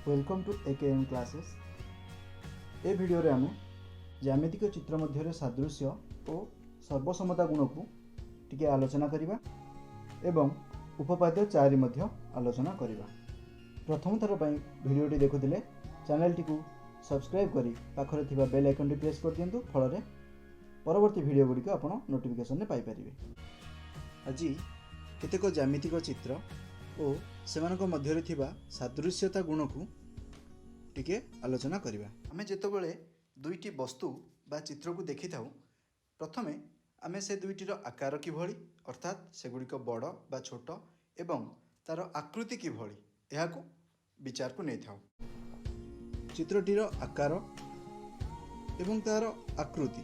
Welcome to AKM classes. ଏ ଭିଡ଼ିଓରେ ଆମେ ଜ୍ୟାମିତିକ ଚିତ୍ର ମଧ୍ୟରେ ସାଦୃଶ୍ୟ ଓ ସର୍ବସମତା ଗୁଣକୁ ଟିକେ ଆଲୋଚନା କରିବା ଏବଂ ଉପପାଦ୍ୟ 4 ମଧ୍ୟ ଆଲୋଚନା କରିବା। ପ୍ରଥମ ଥର ପାଇଁ ଭିଡ଼ିଓଟି ଦେଖୁଥିଲେ ଚ୍ୟାନେଲଟିକୁ ସବସ୍କ୍ରାଇବ୍ କରି ପାଖରେ ଥିବା ବେଲ୍ ଆଇକନ୍ଟି ପ୍ରେସ୍ କରିଦିଅନ୍ତୁ, ଫଳରେ ପରବର୍ତ୍ତୀ ଭିଡ଼ିଓ ଗୁଡ଼ିକ ଆପଣ ନୋଟିଫିକେସନରେ ପାଇପାରିବେ। ଆଜି କେତେକ ଜ୍ୟାମିତିକ ଚିତ୍ର ଓ ସେମାନଙ୍କ ମଧ୍ୟରେ ଥିବା ସାଦୃଶ୍ୟତା ଗୁଣକୁ ଟିକେ ଆଲୋଚନା କରିବା। ଆମେ ଯେତେବେଳେ ଦୁଇଟି ବସ୍ତୁ ବା ଚିତ୍ରକୁ ଦେଖିଥାଉ, ପ୍ରଥମେ ଆମେ ସେ ଦୁଇଟିର ଆକାର କିଭଳି, ଅର୍ଥାତ୍ ସେଗୁଡ଼ିକ ବଡ଼ ବା ଛୋଟ, ଏବଂ ତା'ର ଆକୃତି କିଭଳି, ଏହାକୁ ବିଚାରକୁ ନେଇଥାଉ। ଚିତ୍ରଟିର ଆକାର ଏବଂ ତା'ର ଆକୃତି,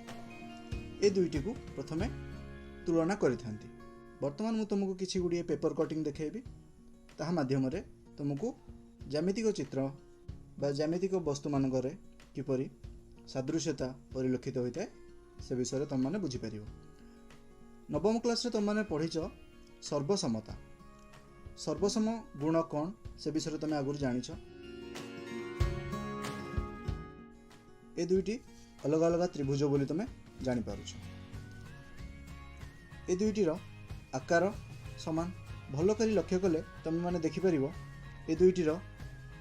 ଏ ଦୁଇଟିକୁ ପ୍ରଥମେ ତୁଳନା କରିଥାନ୍ତି। ବର୍ତ୍ତମାନ ମୁଁ ତୁମକୁ କିଛି ଗୁଡ଼ିଏ ପେପର କଟିଂ ଦେଖାଇବି। ତାହା ମାଧ୍ୟମରେ ତୁମକୁ ଜ୍ୟାମିତିକ ଚିତ୍ର ବା ଜ୍ୟାମିତିକ ବସ୍ତୁମାନଙ୍କରେ କିପରି ସାଦୃଶ୍ୟତା ପରିଲକ୍ଷିତ ହୋଇଥାଏ, ସେ ବିଷୟରେ ତୁମେମାନେ ବୁଝିପାରିବ। ନବମ କ୍ଲାସ୍ରେ ତୁମେମାନେ ପଢ଼ିଛ ସର୍ବସମତା। ସର୍ବସମ ଗୁଣ କ'ଣ, ସେ ବିଷୟରେ ତୁମେ ଆଗରୁ ଜାଣିଛ। ଏ ଦୁଇଟି ଅଲଗା ଅଲଗା ତ୍ରିଭୁଜ ବୋଲି ତୁମେ ଜାଣିପାରୁଛ। ଏ ଦୁଇଟିର ଆକାର ସମାନ। ଭଲ କରି ଲକ୍ଷ୍ୟ କଲେ ତୁମେମାନେ ଦେଖିପାରିବ, ଏ ଦୁଇଟିର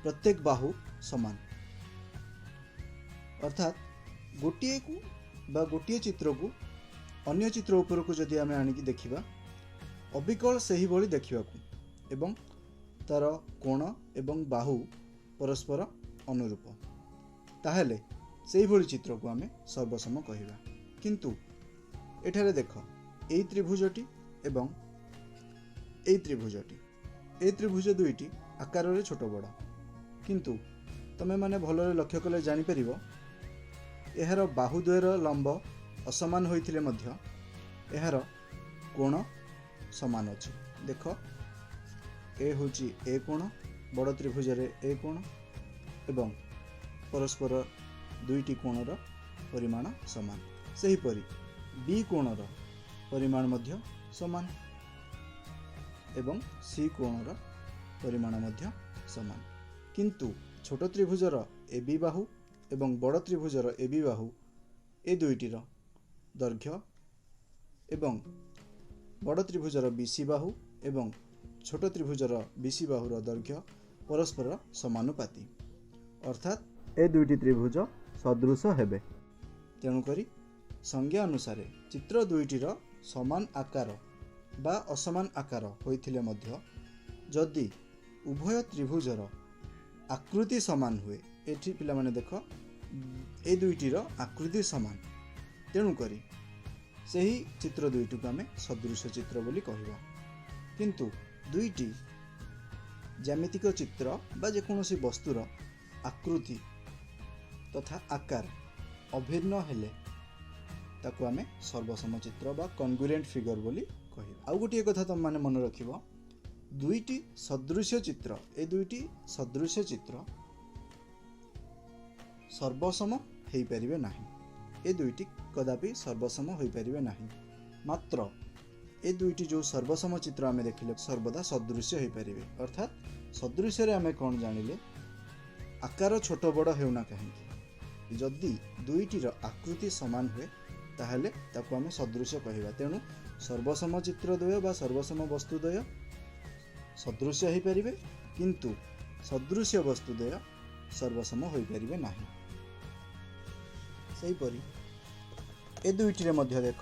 ପ୍ରତ୍ୟେକ ବାହୁ ସମାନ। ଅର୍ଥାତ୍ ଗୋଟିଏକୁ ବା ଗୋଟିଏ ଚିତ୍ରକୁ ଅନ୍ୟ ଚିତ୍ର ଉପରକୁ ଯଦି ଆମେ ଆଣିକି ଦେଖିବା, ଅବିକଳ ସେହିଭଳି ଦେଖିବାକୁ ଏବଂ ତା'ର କୋଣ ଏବଂ ବାହୁ ପରସ୍ପର ଅନୁରୂପ, ତାହେଲେ ସେଇଭଳି ଚିତ୍ରକୁ ଆମେ ସର୍ବସମ କହିବା। କିନ୍ତୁ ଏଠାରେ ଦେଖ, ଏଇ ତ୍ରିଭୁଜଟି ଏବଂ ଏଇ ତ୍ରିଭୁଜଟି, ଏଇ ତ୍ରିଭୁଜ ଦୁଇଟି ଆକାରରେ ଛୋଟ ବଡ଼, କିନ୍ତୁ ତୁମେମାନେ ଭଲରେ ଲକ୍ଷ୍ୟ କଲେ ଜାଣିପାରିବ, ଏହାର ବାହୁ ଦ୍ୱୟର ଲମ୍ବ ଅସମାନ ହୋଇଥିଲେ ମଧ୍ୟ ଏହାର କୋଣ ସମାନ ଅଛି। ଦେଖ, ଏ ହେଉଛି ଏ କୋଣ, ବଡ଼ ତ୍ରିଭୁଜରେ ଏ କୋଣ ଏବଂ ପରସ୍ପର ଦୁଇଟି କୋଣର ପରିମାଣ ସମାନ। ସେହିପରି ବି କୋଣର ପରିମାଣ ମଧ୍ୟ ସମାନ ଏବଂ ସି କୋଣର ପରିମାଣ ମଧ୍ୟ ସମାନ। କିନ୍ତୁ ଛୋଟ ତ୍ରିଭୁଜର ଏ ବି ବାହୁ ଏବଂ ବଡ଼ ତ୍ରିଭୁଜର ଏ ବି ବାହୁ, ଏ ଦୁଇଟିର ଦୈର୍ଘ୍ୟ ଏବଂ ବଡ଼ ତ୍ରିଭୁଜର ବି ସି ବାହୁ ଏବଂ ଛୋଟ ତ୍ରିଭୁଜର ବି ସି ବାହୁର ଦୈର୍ଘ୍ୟ ପରସ୍ପର ସମାନୁପାତୀ, ଅର୍ଥାତ୍ ଏ ଦୁଇଟି ତ୍ରିଭୁଜ ସଦୃଶ ହେବେ। ତେଣୁକରି ସଂଜ୍ଞା ଅନୁସାରେ ଚିତ୍ର ଦୁଇଟିର ସମାନ ଆକାର ବା ଅସମାନ ଆକାର ହୋଇଥିଲେ ମଧ୍ୟ ଯଦି ଉଭୟ ତ୍ରିଭୁଜର ଆକୃତି ସମାନ ହୁଏ, ଏଠି ପିଲାମାନେ ଦେଖ, ଏ ଦୁଇଟିର ଆକୃତି ସମାନ, ତେଣୁକରି ସେହି ଚିତ୍ର ଦୁଇଟିକୁ ଆମେ ସଦୃଶ ଚିତ୍ର ବୋଲି କହିବା। କିନ୍ତୁ ଦୁଇଟି ଜ୍ୟାମିତିକ ଚିତ୍ର ବା ଯେକୌଣସି ବସ୍ତୁର ଆକୃତି ତଥା ଆକାର ଅଭିନ୍ନ ହେଲେ ତାକୁ ଆମେ ସର୍ବସମ ଚିତ୍ର ବା କନଗୁରେଣ୍ଟ ଫିଗର ବୋଲି କହିବା। ଆଉ ଗୋଟିଏ କଥା ତୁମେମାନେ ମନେ ରଖିବ, ଦୁଇଟି ସଦୃଶ୍ୟ ଚିତ୍ର, ଏ ଦୁଇଟି ସଦୃଶ୍ୟ ଚିତ୍ର ସର୍ବସମ ହେଇପାରିବେ ନାହିଁ। ଏ ଦୁଇଟି କଦାପି ସର୍ବସମ ହୋଇପାରିବେ ନାହିଁ। ମାତ୍ର ଏ ଦୁଇଟି ଯେଉଁ ସର୍ବସମ ଚିତ୍ର ଆମେ ଦେଖିଲେ, ସର୍ବଦା ସଦୃଶ୍ୟ ହୋଇପାରିବେ। ଅର୍ଥାତ୍ ସଦୃଶ୍ୟରେ ଆମେ କ'ଣ ଜାଣିଲେ? ଆକାର ଛୋଟ ବଡ଼ ହେଉନା କାହିଁକି, ଯଦି ଦୁଇଟିର ଆକୃତି ସମାନ ହୁଏ, ତାହେଲେ ତାକୁ ଆମେ ସଦୃଶ୍ୟ କହିବା। ତେଣୁ ସର୍ବସମ ଚିତ୍ର ଦ୍ୱୟ ବା ସର୍ବସମ ବସ୍ତୁ ଦ୍ୱୟ ସଦୃଶ୍ୟ ହୋଇପାରିବେ, କିନ୍ତୁ ସଦୃଶ୍ୟ ବସ୍ତୁ ଦ୍ୱୟ ସର୍ବସମ ହୋଇପାରିବେ ନାହିଁ। ସେହିପରି ଏ ଦୁଇଟିରେ ମଧ୍ୟ ଦେଖ,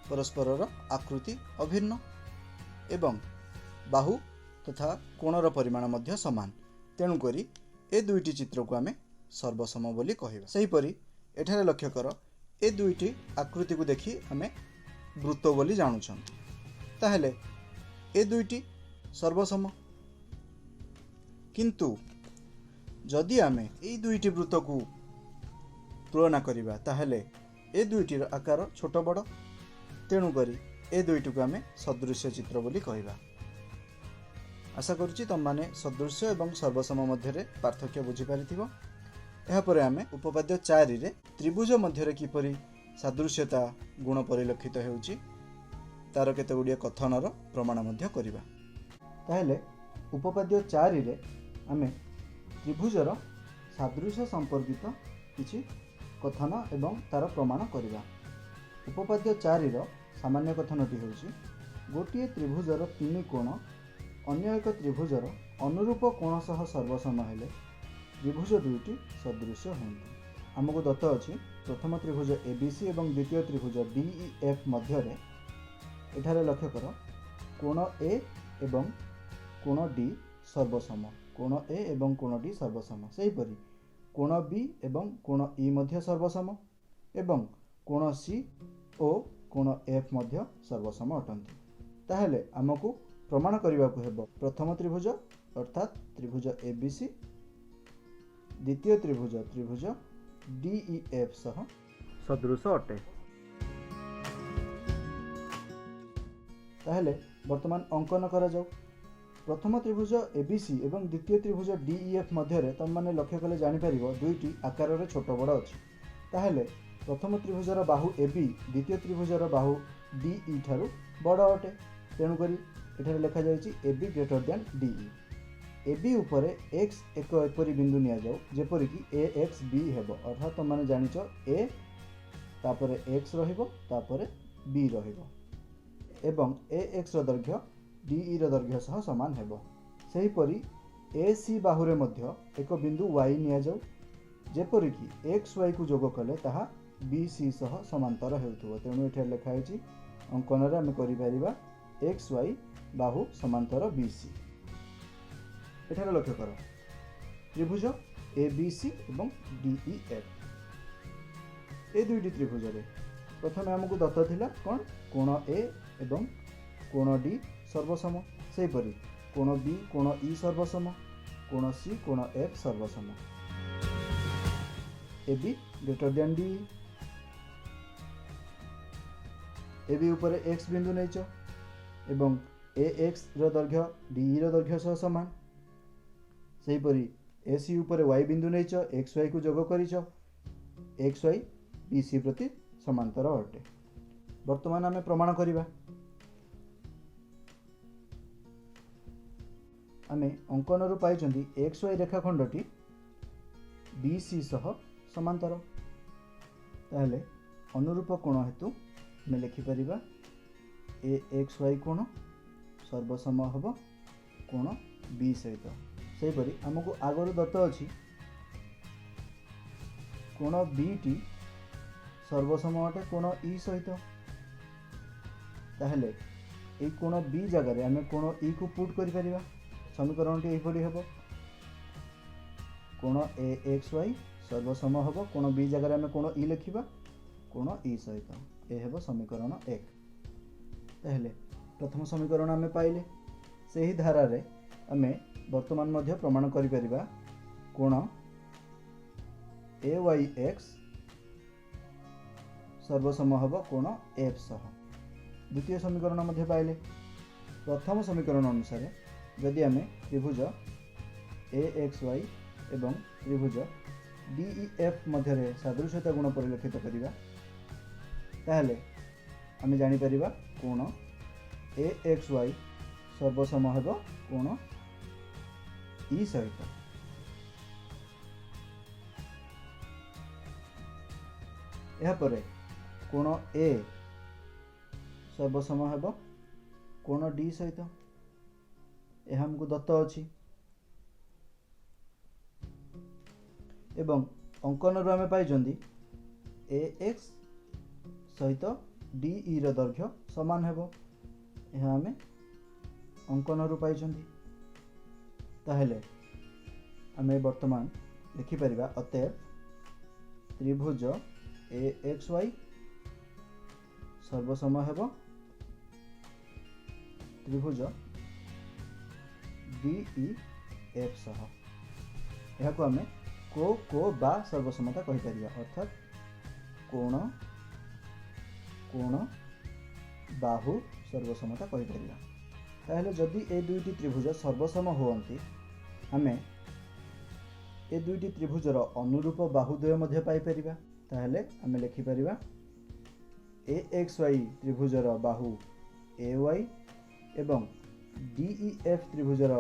ପରସ୍ପରର ଆକୃତି ଅଭିନ୍ନ ଏବଂ ବାହୁ ତଥା କୋଣର ପରିମାଣ ମଧ୍ୟ ସମାନ, ତେଣୁକରି ଏ ଦୁଇଟି ଚିତ୍ରକୁ ଆମେ ସର୍ବସମ ବୋଲି କହିବା। ସେହିପରି ଏଠାରେ ଲକ୍ଷ୍ୟ କର, ଏ ଦୁଇଟି ଆକୃତିକୁ ଦେଖି ଆମେ ବୃତ୍ତ ବୋଲି ଜାଣୁଛନ୍ତି, ତାହେଲେ ଏ ଦୁଇଟି ସର୍ବସମ। କିନ୍ତୁ ଯଦି ଆମେ ଏଇ ଦୁଇଟି ବୃତ୍ତକୁ ତୁଳନା କରିବା, ତାହେଲେ ଏ ଦୁଇଟିର ଆକାର ଛୋଟ ବଡ଼, ତେଣୁକରି ଏ ଦୁଇଟିକୁ ଆମେ ସଦୃଶ୍ୟ ଚିତ୍ର ବୋଲି କହିବା। ଆଶା କରୁଛି ତୁମମାନେ ସଦୃଶ୍ୟ ଏବଂ ସର୍ବସମ ମଧ୍ୟରେ ପାର୍ଥକ୍ୟ ବୁଝିପାରିଥିବ। ଏହାପରେ ଆମେ ଉପପାଦ୍ୟ 4ରେ ତ୍ରିଭୁଜ ମଧ୍ୟରେ କିପରି ସାଦୃଶ୍ୟତା ଗୁଣ ପରିଲକ୍ଷିତ ହେଉଛି, ତାର କେତେ ଗୁଡ଼ିଏ କଥନର ପ୍ରମାଣ ମଧ୍ୟ କରିବା। ତାହେଲେ ଉପପାଦ୍ୟ 4ରେ ଆମେ ତ୍ରିଭୁଜର ସାଦୃଶ୍ୟ ସମ୍ପର୍କିତ କିଛି କଥନ ଏବଂ ତା'ର ପ୍ରମାଣ କରିବା। ଉପପାଦ୍ୟ 4ର ସାମାନ୍ୟ କଥନଟି ହେଉଛି, ଗୋଟିଏ ତ୍ରିଭୁଜର ତିନି କୋଣ ଅନ୍ୟ ଏକ ତ୍ରିଭୁଜର ଅନୁରୂପ କୋଣ ସହ ସର୍ବସମ ହେଲେ ତ୍ରିଭୁଜ ଦୁଇଟି ସଦୃଶ୍ୟ ହୁଅନ୍ତି। ଆମକୁ ଦତ୍ତ ଅଛି ପ୍ରଥମ ତ୍ରିଭୁଜ ଏ ବି ସି ଏବଂ ଦ୍ୱିତୀୟ ତ୍ରିଭୁଜ ଡି ଇ ଏଫ୍ ମଧ୍ୟରେ, ଏଠାରେ ଲକ୍ଷ୍ୟ କର, କୋଣ ଏ ଏବଂ କୋଣ ଡି ସର୍ବସମ। କୋଣ ଏ ଏବଂ କୋଣ ଡି ସର୍ବସମ। ସେହିପରି କୋଣ ବି ଏବଂ କୋଣ ଇ ମଧ୍ୟ ସର୍ବସମ ଏବଂ କୋଣ ସି ଓ କୋଣ ଏଫ୍ ମଧ୍ୟ ସର୍ବସମ ଅଟନ୍ତି। ତାହେଲେ ଆମକୁ ପ୍ରମାଣ କରିବାକୁ ହେବ ପ୍ରଥମ ତ୍ରିଭୁଜ ଅର୍ଥାତ୍ ତ୍ରିଭୁଜ ଏ ବି ସି ଦ୍ୱିତୀୟ ତ୍ରିଭୁଜ ତ୍ରିଭୁଜ ଡି ଇ ଏଫ୍ ସହ ସଦୃଶ ଅଟେ। ତାହେଲେ ବର୍ତ୍ତମାନ ଅଙ୍କନ କରାଯାଉ। ପ୍ରଥମ ତ୍ରିଭୁଜ ଏ ବି ସି ଏବଂ ଦ୍ୱିତୀୟ ତ୍ରିଭୁଜ ଡି ଇ ଏଫ୍ ମଧ୍ୟରେ ତୁମେମାନେ ଲକ୍ଷ୍ୟ କଲେ ଜାଣିପାରିବ ଦୁଇଟି ଆକାରରେ ଛୋଟ ବଡ଼ ଅଛି। ତାହେଲେ ପ୍ରଥମ ତ୍ରିଭୁଜର ବାହୁ ଏ ବି ଦ୍ୱିତୀୟ ତ୍ରିଭୁଜର ବାହୁ ଡି ଇ ଠାରୁ ବଡ଼ ଅଟେ। ତେଣୁକରି ଏଠାରେ ଲେଖାଯାଇଛି A B greater than D E. A B ଉପରେ ଏକ୍ସ ଏକ ଏପରି ବିନ୍ଦୁ ନିଆଯାଉ ଯେପରିକି ଏ ଏକ୍ସ ବି ହେବ, ଅର୍ଥାତ୍ ତୁମେମାନେ ଜାଣିଛ ଏ ତାପରେ ଏକ୍ସ ରହିବ ତାପରେ ବି ରହିବ ଏବଂ ଏ ଏକ୍ସର ଦୈର୍ଘ୍ୟ ଡି ଇର ଦୈର୍ଘ୍ୟ ସହ ସମାନ ହେବ। ସେହିପରି ଏ ସି ବାହୁରେ ମଧ୍ୟ ଏକ ବିନ୍ଦୁ ୱାଇ ନିଆଯାଉ ଯେପରିକି ଏକ୍ସ ୱାଇକୁ ଯୋଗ କଲେ ତାହା ବି ସି ସହ ସମାନ୍ତର ହେଉଥିବ। ତେଣୁ ଏଠାରେ ଲେଖା ହେଇଛି ଅଙ୍କନରେ ଆମେ କରିପାରିବା ଏକ୍ସ ୱାଇ ବାହୁ ସମାନ୍ତର ବି ସି। ଏଠାରେ ଲକ୍ଷ୍ୟ କର ତ୍ରିଭୁଜ ଏ ବି ସି ଏବଂ ଡି ଇ ଏଫ୍, ଏ ଦୁଇଟି ତ୍ରିଭୁଜରେ ପ୍ରଥମେ ଆମକୁ ଦତ୍ତ ଥିଲା କ'ଣ? କୋଣ ଏ ଏବଂ କୋଣ ଡି ସର୍ବସମ। ସେହିପରି କୋଣ ବି କୋଣ ଇ ସର୍ବସମ, କୋଣ ସି କୋଣ ଏଫ୍ ସର୍ବସମ। A B greater than D E. A B ଉପରେ ଏକ୍ସ ବିନ୍ଦୁ ନେଇଛ ଏବଂ ଏ ଏକ୍ସର ଦୈର୍ଘ୍ୟ ଡି ଇର ଦୈର୍ଘ୍ୟ ସହ ସମାନ। ସେହିପରି ଏ ସି ଉପରେ ୱାଇ ବିନ୍ଦୁ ନେଇଛ, ଏକ୍ସ ୱାଇକୁ ଯୋଗ କରିଛ, ଏକ୍ସ ୱାଇ ବି ସି ପ୍ରତି ସମାନ୍ତର ଅଟେ। ବର୍ତ୍ତମାନ ଆମେ ପ୍ରମାଣ କରିବା। ଆମେ ଅଙ୍କନରୁ ପାଇଛନ୍ତି ଏକ୍ସ ୱାଇ ରେଖାଖଣ୍ଡଟି ବି ସି ସହ ସମାନ୍ତର। ତାହେଲେ ଅନୁରୂପ କୋଣ ହେତୁ ଆମେ ଲେଖିପାରିବା ଏ ଏକ୍ସ ୱାଇ କୋଣ ସର୍ବସମ ହେବ କୋଣ ବି ସହିତ। ସେହିପରି ଆମକୁ ଆଗରୁ ଦତ୍ତ ଅଛି କୋଣ ବିଟି ସର୍ବସମ ଅଟେ କୋଣ ଇ ସହିତ। ତାହେଲେ ଏଇ କୋଣ ବି ଜାଗାରେ ଆମେ କୋଣ ଇକୁ ପୁଟ୍ କରିପାରିବା। ସମୀକରଣଟି ଏହିପରି ହେବ, କୋଣ ଏ ଏକ୍ସ ୱାଇ ସର୍ବସମ ହେବ କୋଣ ବି ଜାଗାରେ ଆମେ କୋଣ ଇ ଲେଖିବା କୋଣ ଇ ସହିତ। ଏ ହେବ ସମୀକରଣ 1। ତାହେଲେ ପ୍ରଥମ ସମୀକରଣ ଆମେ ପାଇଲେ। ସେହି ଧାରାରେ ଆମେ ବର୍ତ୍ତମାନ ମଧ୍ୟ ପ୍ରମାଣ କରିପାରିବା କୋଣ ଏ ୱାଇ ଏକ୍ସ ସର୍ବସମ ହେବ କୋଣ ଏଫ୍ ସହ। ଦ୍ୱିତୀୟ ସମୀକରଣ ମଧ୍ୟ ପାଇଲେ। ପ୍ରଥମ ସମୀକରଣ ଅନୁସାରେ ଯଦି ଆମେ ତ୍ରିଭୁଜ ଏ ଏକ୍ସ ୱାଇ ଏବଂ ତ୍ରିଭୁଜ ଡି ଇ ଏଫ୍ ମଧ୍ୟରେ ସାଦୃଶ୍ୟତା ଗୁଣ ପରିଲକ୍ଷିତ କରିବା, ତାହେଲେ ଆମେ ଜାଣିପାରିବା କୋଣ ଏ ଏକ୍ସ ୱାଇ ସର୍ବସମ ହେବ କୋଣ ଇ ସହିତ। ଏହାପରେ କୋଣ ଏ ସର୍ବସମ ହେବ କୋଣ ଡି ସହିତ, ଏହା ଆମକୁ ଦତ୍ତ ଅଛି। ଏବଂ ଅଙ୍କନରୁ ଆମେ ପାଇଛନ୍ତି ଏ ଏକ୍ସ ସହିତ ଡି ଇର ଦୈର୍ଘ୍ୟ ସମାନ ହେବ, ଏହା ଆମେ ଅଙ୍କନରୁ ପାଇଛନ୍ତି। ତାହେଲେ ଆମେ ବର୍ତ୍ତମାନ ଲେଖିପାରିବା ଅତଏବ ତ୍ରିଭୁଜ ଏ ଏକ୍ସ ୱାଇ ସର୍ବସମ ହେବ ତ୍ରିଭୁଜ ଡି ଇ ଏଫ୍ ସହ। ଏହାକୁ ଆମେ କୋ କୋ ବା ସର୍ବସମତା କହିପାରିବା, ଅର୍ଥାତ୍ କୋଣ କୋଣ ବାହୁ ସର୍ବସମତା କହିପାରିବା। ତାହେଲେ ଯଦି ଏ ଦୁଇଟି ତ୍ରିଭୁଜ ସର୍ବସମ ହୁଅନ୍ତି, ଆମେ ଏ ଦୁଇଟି ତ୍ରିଭୁଜର ଅନୁରୂପ ବାହୁଦ୍ୱୟ ମଧ୍ୟ ପାଇପାରିବା। ତାହେଲେ ଆମେ ଲେଖିପାରିବା ଏ ଏକ୍ସ ୱାଇ ତ୍ରିଭୁଜର ବାହୁ ଏ ୱାଇ ଏବଂ ଡି ଇ ଏଫ୍ ତ୍ରିଭୁଜର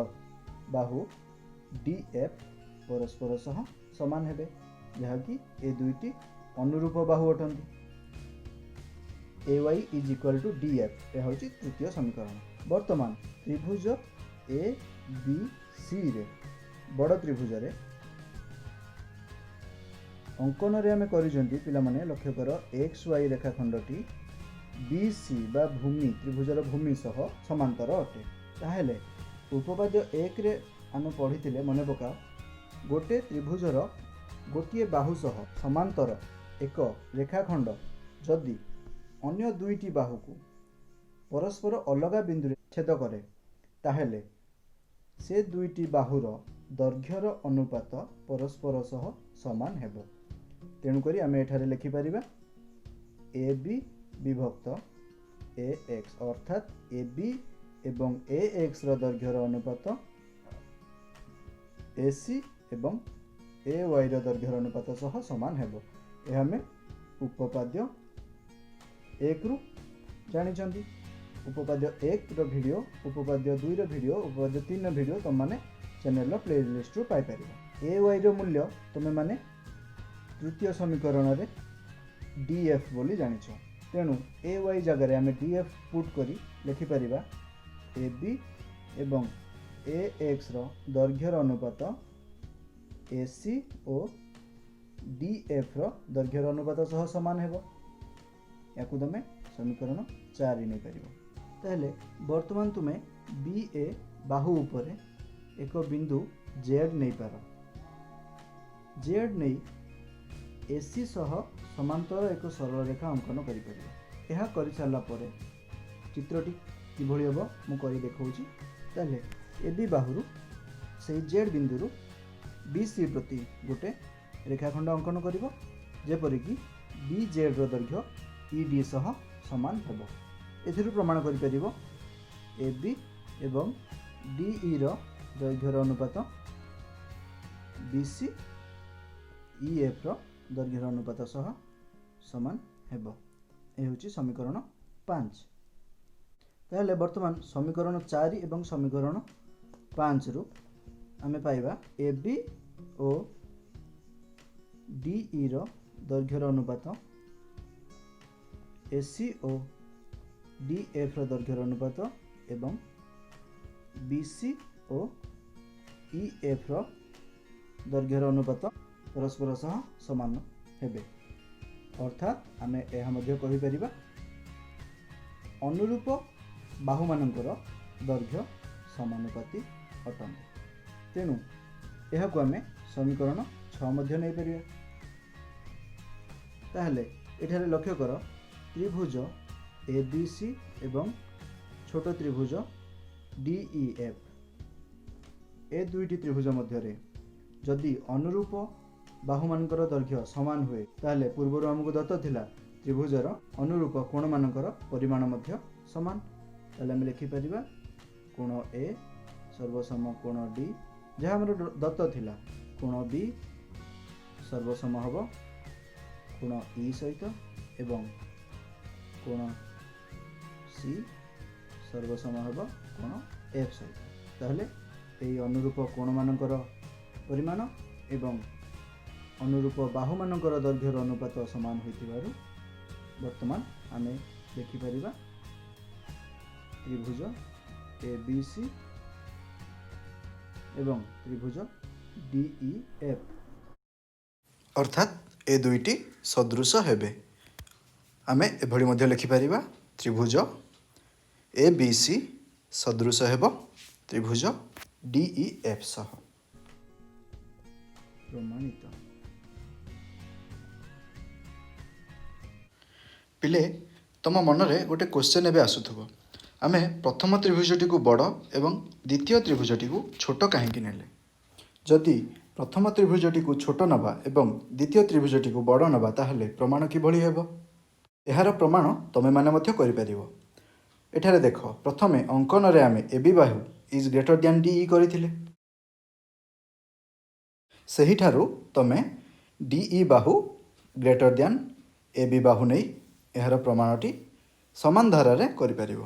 ବାହୁ ଡି ଏଫ୍ ପରସ୍ପର ସହ ସମାନ ହେବେ, ଯାହାକି ଏ ଦୁଇଟି ଅନୁରୂପ ବାହୁ ଅଟନ୍ତି। A Y is equal to D F, ଏହା ହେଉଛି ତୃତୀୟ ସମୀକରଣ। ବର୍ତ୍ତମାନ ତ୍ରିଭୁଜ ଏ ବି ସିରେ, ବଡ଼ ତ୍ରିଭୁଜରେ ଅଙ୍କନରେ ଆମେ କରିଛନ୍ତି, ପିଲାମାନେ ଲକ୍ଷ୍ୟ କର, ଏକ୍ସ ୱାଇ ରେଖାଖଣ୍ଡଟି ବି ସି ବା ଭୂମି, ତ୍ରିଭୁଜର ଭୂମି ସହ ସମାନ୍ତର ଅଟେ। ତାହେଲେ ଉପପାଦ୍ୟ 1ରେ ଆମେ ପଢ଼ିଥିଲେ, ମନେ ପକାଅ, ଗୋଟେ ତ୍ରିଭୁଜର ଗୋଟିଏ ବାହୁ ସହ ସମାନ୍ତର ଏକ ରେଖାଖଣ୍ଡ ଯଦି ଅନ୍ୟ ଦୁଇଟି ବାହୁକୁ ପରସ୍ପର ଅଲଗା ବିନ୍ଦୁରେ ଛେଦ କରେ, ତାହେଲେ ସେ ଦୁଇଟି ବାହୁର ଦୈର୍ଘ୍ୟର ଅନୁପାତ ପରସ୍ପର ସହ ସମାନ ହେବ। ତେଣୁକରି ଆମେ ଏଠାରେ ଲେଖିପାରିବା ଏ ବି ବିଭକ୍ତ ଏ ଏକ୍ସ, ଅର୍ଥାତ୍ ଏ ବି ଏବଂ ଏ ଏକ୍ସର ଦୈର୍ଘ୍ୟର ଅନୁପାତ ଏ ସି ଏବଂ ଏ ୱାଇର ଦୈର୍ଘ୍ୟର ଅନୁପାତ ସହ ସମାନ ହେବ। ଏହା ଆମେ ଉପପାଦ୍ୟ 1ରୁ ଜାଣିଛନ୍ତି। ଉପପାଦ୍ୟ 1ର ଭିଡ଼ିଓ, ଉପପାଦ୍ୟ 2ର ଭିଡ଼ିଓ, ଉପପାଦ୍ୟ 3ର ଭିଡ଼ିଓ ତୁମମାନେ ଚ୍ୟାନେଲର ପ୍ଲେ ଲିଷ୍ଟରୁ ପାଇପାରିବ। ଏ ୱାଇର ମୂଲ୍ୟ ତୁମେମାନେ ତୃତୀୟ ସମୀକରଣରେ ଡି ଏଫ୍ ବୋଲି ଜାଣିଛ। ତେଣୁ ଏ ୱାଇ ଜାଗାରେ ଆମେ ଡି ଏଫ୍ ପୁଟ୍ କରି ଲେଖିପାରିବା ଏ ବି ଏବଂ ଏ ଏକ୍ସର ଦୈର୍ଘ୍ୟର ଅନୁପାତ ଏ ସି ଓ ଡି ଏଫ୍ର ଦୈର୍ଘ୍ୟର ଅନୁପାତ ସହ ସମାନ ହେବ। ୟାକୁ ତୁମେ ସମୀକରଣ 4 ନେଇପାରିବ। ତାହେଲେ ବର୍ତ୍ତମାନ ତୁମେ ବି ଏ ବାହୁ ଉପରେ ଏକ ବିନ୍ଦୁ ଜେଡ଼୍ ନେଇପାର। ଜେଡ଼୍ ନେଇ ଏ ସି ସହ ସମାନ୍ତର ଏକ ସରଳ ରେଖା ଅଙ୍କନ କରିପାରିବ। ଏହା କରିସାରିଲା ପରେ ଚିତ୍ରଟି କିଭଳି ହେବ, ମୁଁ କରି ଦେଖାଉଛି। ତାହେଲେ ଏ ବି ବାହୁରୁ ସେଇ ଜେଡ଼୍ ବିନ୍ଦୁରୁ ବି ସି ପ୍ରତି ଗୋଟେ ରେଖାଖଣ୍ଡ ଅଙ୍କନ କରିବ, ଯେପରିକି ବି ଜେଡ଼୍ର ଦୈର୍ଘ୍ୟ ଇ ଡି ସହ ସମାନ ହେବ। ଏଥିରୁ ପ୍ରମାଣ କରିପାରିବ ଏ ବି ଏବଂ ଡିଇର ଦୈର୍ଘ୍ୟର ଅନୁପାତ ବି ସି ଇ ଏଫ୍ର ଦୈର୍ଘ୍ୟର ଅନୁପାତ ସହ ସମାନ ହେବ। ଏ ହେଉଛି ସମୀକରଣ 5। ତାହେଲେ ବର୍ତ୍ତମାନ ସମୀକରଣ 4 ଏବଂ ସମୀକରଣ 5ରୁ ଆମେ ପାଇବା ଏ ବି ଓ ଡିଇର ଦୈର୍ଘ୍ୟର ଅନୁପାତ ଏ ସି ଓ ଡି ଏଫ୍ର ଦୈର୍ଘ୍ୟର ଅନୁପାତ ଏବଂ ବି ସି ଓ ଇ ଏଫ୍ର ଦୈର୍ଘ୍ୟର ଅନୁପାତ ପରସ୍ପର ସହ ସମାନ ହେବେ। ଅର୍ଥାତ୍ ଆମେ ଏହା ମଧ୍ୟ କହିପାରିବା, ଅନୁରୂପ ବାହୁମାନଙ୍କର ଦୈର୍ଘ୍ୟ ସମାନୁପାତୀ ଅଟନ୍ତି। ତେଣୁ ଏହାକୁ ଆମେ ସମୀକରଣ 6 ମଧ୍ୟ ନେଇପାରିବା। ତାହେଲେ ଏଠାରେ ଲକ୍ଷ୍ୟ କର, ତ୍ରିଭୁଜ ଏ ବି ସି ଏବଂ ଛୋଟ ତ୍ରିଭୁଜ ଡି ଇ ଏଫ୍, ଏ ଦୁଇଟି ତ୍ରିଭୁଜ ମଧ୍ୟରେ ଯଦି ଅନୁରୂପ ବାହୁମାନଙ୍କର ଦୈର୍ଘ୍ୟ ସମାନ ହୁଏ, ତାହେଲେ ପୂର୍ବରୁ ଆମକୁ ଦତ୍ତ ଥିଲା ତ୍ରିଭୁଜର ଅନୁରୂପ କୋଣମାନଙ୍କର ପରିମାଣ ମଧ୍ୟ ସମାନ। ତାହେଲେ ଆମେ ଲେଖିପାରିବା କୋଣ ଏ ସର୍ବସମ କୋଣ ଡି, ଯାହା ଆମର ଦତ୍ତ ଥିଲା, କୋଣ ବି ସର୍ବସମ ହେବ କୋଣ ଇ ସହିତ ଏବଂ କୋଣ ସି ସର୍ବସମ ହେବ କୋଣ ଏଫ୍ ସହିତ। ତାହେଲେ ଏହି ଅନୁରୂପ କୋଣମାନଙ୍କର ପରିମାଣ ଏବଂ ଅନୁରୂପ ବାହୁମାନଙ୍କର ଦୈର୍ଘ୍ୟର ଅନୁପାତ ସମାନ ହୋଇଥିବାରୁ ବର୍ତ୍ତମାନ ଆମେ ଦେଖିପାରିବା ତ୍ରିଭୁଜ ଏ ବି ସି ଏବଂ ତ୍ରିଭୁଜ ଡି ଇ ଏଫ୍, ଅର୍ଥାତ୍ ଏ ଦୁଇଟି ସଦୃଶ ହେବେ। ଆମେ ଏଭଳି ମଧ୍ୟ ଲେଖିପାରିବା, ତ୍ରିଭୁଜ ଏ ବି ସି ସଦୃଶ ହେବ ତ୍ରିଭୁଜ ଡି ଇ ଏଫ୍ ସହ। ପ୍ରମାଣିତ। ପିଲେ, ତୁମ ମନରେ ଗୋଟେ କ୍ୱେଶ୍ଚନ୍ ଏବେ ଆସୁଥିବ, ଆମେ ପ୍ରଥମ ତ୍ରିଭୁଜଟିକୁ ବଡ଼ ଏବଂ ଦ୍ୱିତୀୟ ତ୍ରିଭୁଜଟିକୁ ଛୋଟ କାହିଁକି ନେଲେ? ଯଦି ପ୍ରଥମ ତ୍ରିଭୁଜଟିକୁ ଛୋଟ ନେବା ଏବଂ ଦ୍ୱିତୀୟ ତ୍ରିଭୁଜଟିକୁ ବଡ଼ ନେବା, ତାହେଲେ ପ୍ରମାଣ କିଭଳି ହେବ? ଏହାର ପ୍ରମାଣ ତୁମେମାନେ ମଧ୍ୟ କରିପାରିବ। ଏଠାରେ ଦେଖ, ପ୍ରଥମେ ଅଙ୍କନରେ ଆମେ ଏ ବି ବାହୁ is greater than D E କରିଥିଲେ। ସେହିଠାରୁ ତୁମେ ଡି ଇ ବାହୁ ଗ୍ରେଟର ଦ୍ୟାନ୍ ଏ ବି ବାହୁ ନେଇ ଏହାର ପ୍ରମାଣଟି ସମାନ ଧାରାରେ କରିପାରିବ।